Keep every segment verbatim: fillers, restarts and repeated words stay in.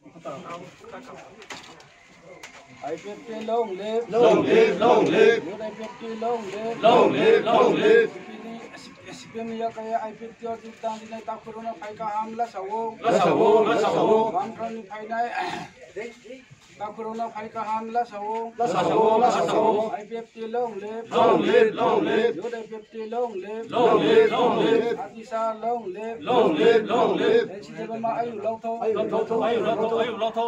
I P F T long live. Long live, long live. Youth I P F T long live. Long live, long live. C P M ni yak khe I P F T yo jogdan rinai takhu rao no phai kaham lasa ou. Lasa ou, lasa ou. Bamfront ni phainai takhu rao no phai kaham lasa ou. Lasa ou, lasa ou. I P F T long live. Long live, long live. Youth I P F T long live. Long live, long live. Atisa long live. Long live, long live. N C P Debbarma ayu lotho. Ayu lotho, ayu lotho, ayu lotho.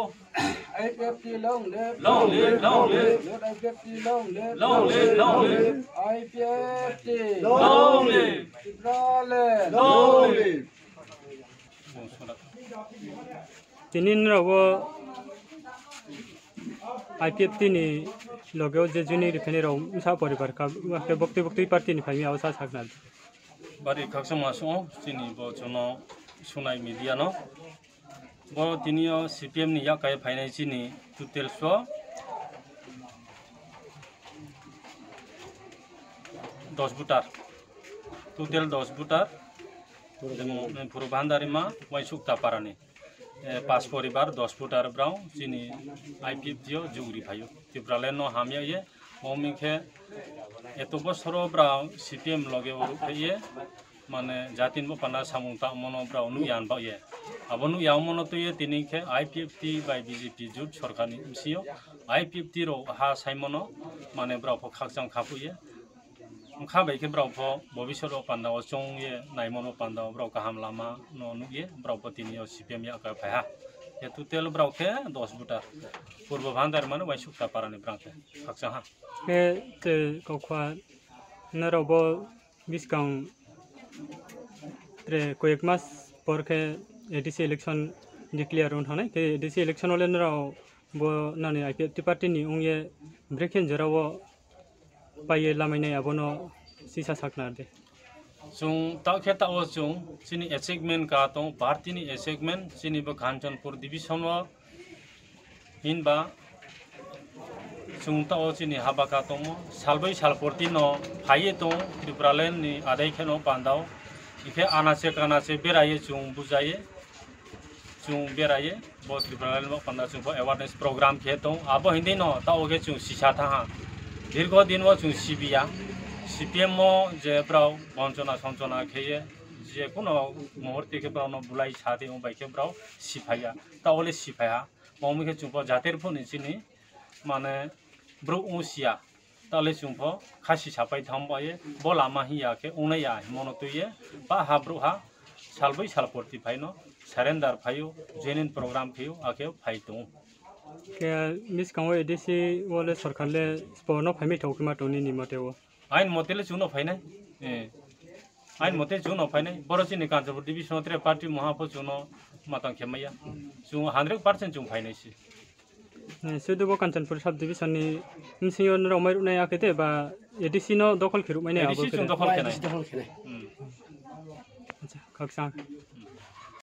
I P F T long live. Long live, long live. Youth I P F T long live. Long live, long live. I P F T long live. Tipraland long live. Tini nrao bo I P F T ni loge wo je joining ri phainai rao bsa poribar kha, khe boktui boktui party ni phai mi abo sa sakhnari. Bari khakchangma song ou, chini bo chung no sunai media no. Bo tini yo C P M ni yak khe phainai chini total so dos voter. Total dos voter. Jemon, Purbo Bhandarima, Uaingsouhta para ni. Eh, pas poribar, dos voter brao chini I P F T yo jug ri phai ou. Tipraland no hamya ye, omo hing khe, eto bosor wo brao C P M loge wo ruhphreh ye, mane jati ni bo panda samung tangmo no brao nuh ya hing baoh ye. Abo nuh ya ongmo no tui ye tini khe I P F T bai B J P jut sorkar ni bsing yo I P F T rao ha saimo no, mane brao pho khakchang kha phuh ye. Bkha bai khe brao pho bobisot wo panda wo choung ye naimo no panda wo brao kaham lama no nuh ye brao pho tini yo C P M yak khe phai ha. Khe total brao khe dos voter. Purbo Bhandarima ni Uaingsouhta para ni brao khe khakchang ha. Khe, te, kaukha, nrao bo buskang tre koyek mas por khe A D C election declare ong thanng nai, khe A D C election wo le nrao bo nani I P F T party ni ong ye brekhe jora wo pai ye lamai nai abo no sisa sakhnari di. Chung taoh khe taoh wo chung chini achievement ka tong, party ni achievement chini bo Kanchanpur division wo himba chung taoh wo chini haba ka tongmo, salboi salporti no phai ye tong Tipraland ni adai khe no panda wo. Hing khe anache kanache bera ye chung buja ye, chung bera ye, bo Tipraland ni bo panda chung pho awareness program khe tong. Abo hing di no taoh wo khe chung sisa thanng ha. Dirgho din wo chung sibi ya. C P M wo je brao bonchona sonchona khe ye, je kuno muhurte khe brao no bulai sa di ong bai khe brao siphai ya. Taoh wo le siphai ha. Omo khe chung pho jater phuh ni chini, mane, brouh ong si ya. Taoh le chung pho khasi sapai thanng ba ye, bo lama hing ya khe ongnai ya hingmo no tui ye, pah ha brouhha, salboi salporti phai no, surrender phai ou, joining program khe ou, akhe phai tong ou. Khe buskang wo A D C wo le sorkar le sbo no phaimai thao khe ma tong nini mote wo? Ain mote le chung no phainai. Ain mote chung no phainai. Boro chini Kanchanpur division wo tre party mungha pho chung no matang khe mai ya. Chung hundred percent chung phainai se. Sudu bo Kanchanpur sub division ni bsing yo nrao mairuh nai akhe de ba A D C no dokhol khe ruhmai nai abo khe de? Chung dokhol khe nai. Khakchang.